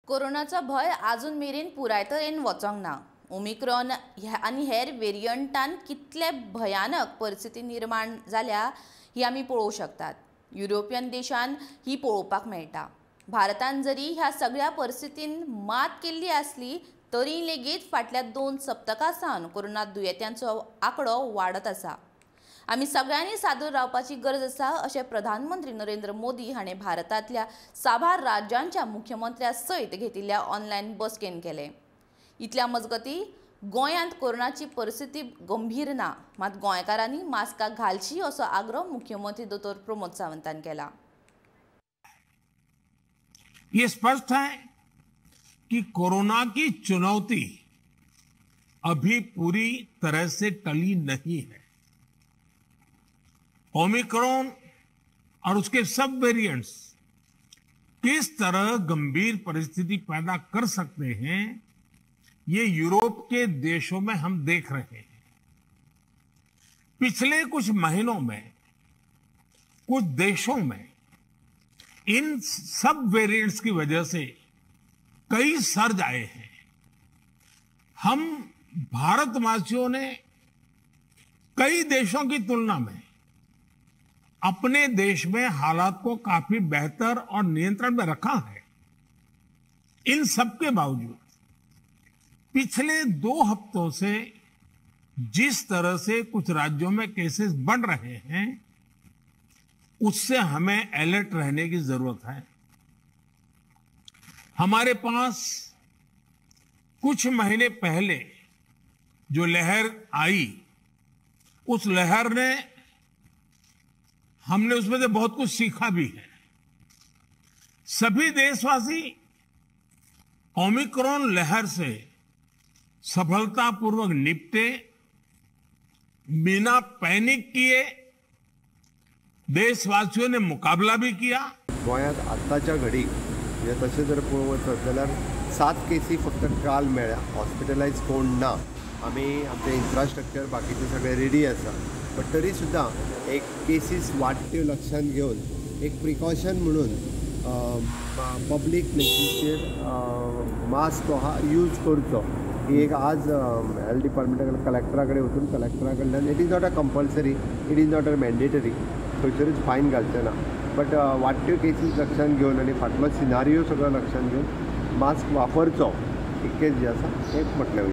कोरोनाचो भंय आजून मेरेन पुराय तरेन वचोंक ना. ओमिक्रॉन आनी हेर वेरियंटान कितले भयानक परिस्थिती निर्माण जाल्या ही आमी पळोवंक शकतात. युरोपियन देशान ही पळोवपाक मेळटा. भारतान जरी ह्या सगळ्या परिस्थितीन मात केल्ली आसली तरी लेगीत फाटल्या 2 सप्तकां सावन कोरोना दुयेंत्यांचो आंकडो वाडत आसा. आमी सगळ्यांनी सादूर रावपाची गरज आसा अशें प्रधानमंत्री नरेंद्र मोदी हाणें भारतांतल्या साबार राज्यांच्या मुख्यमंत्र्या सयत घेतिल्ल्या ऑनलायन बसकेन केलें. इतल्या मजगतीं गोंयांत कोरोनाची परिस्थिती गंभीर ना, मात गोंयकारांनी मास्कां घालची असो आग्रो मुख्यमंत्री दोतोर प्रमोद सावंतान केला. ये स्पष्ट है कि कोरोना की चुनौती अभी पूरी तरह से टली नहीं है. ओमिक्रॉन और उसके सब वेरिएंट्स किस तरह गंभीर परिस्थिति पैदा कर सकते हैं, ये यूरोप के देशों में हम देख रहे हैं. पिछले कुछ महीनों में कुछ देशों में इन सब वेरिएंट्स की वजह से कई सर्ज आए हैं. हम भारतवासियों ने कई देशों की तुलना में अपने देश में हालात को काफी बेहतर और नियंत्रण में रखा है. इन सब के बावजूद पिछले 2 हफ्तों से जिस तरह से कुछ राज्यों में केसेस बढ़ रहे हैं, उससे हमें अलर्ट रहने की जरूरत है. हमारे पास कुछ महीने पहले जो लहर आई, उस लहर ने हमने उसमें से बहुत कुछ सीखा भी है. सभी देशवासी ओमिक्रॉन लहर से सफलतापूर्वक निपटे, बिना पैनिक किए देशवासियों ने मुकाबला भी किया. गोंयांत आतांच्या घडीक म्हणजे तशें जर पळोवंक वचत जाल्यार 7 केसी फक्त काल मेळ्ळ्या. हॉस्पिटलायज कोण ना. आमी आमचें इन्फ्रास्ट्रक्चर बाकीचें सगळें रेडी आसा, बट तरी सुद्दां एक केसीस वाडट्यो लक्षांत घेवन एक प्रिकॉशन म्हणून पब्लीक प्लेसीचेर मास्क हा यूज करचो ही एक आज हेल्थ डिपार्टमेंटा कडेन कलेक्टरा कडेन वचून कलेक्टरा कडल्यान it is not a compulsory, it is not a mandatory, खंयसरूच fine घालचें ना, बट वाडट्यो केसीस लक्षांत घेवन आनी फाटलो सिनारियो सगळो लक्षांत घेवन मास्क वापरचो इतकेंच जें आसा तें म्हटलें.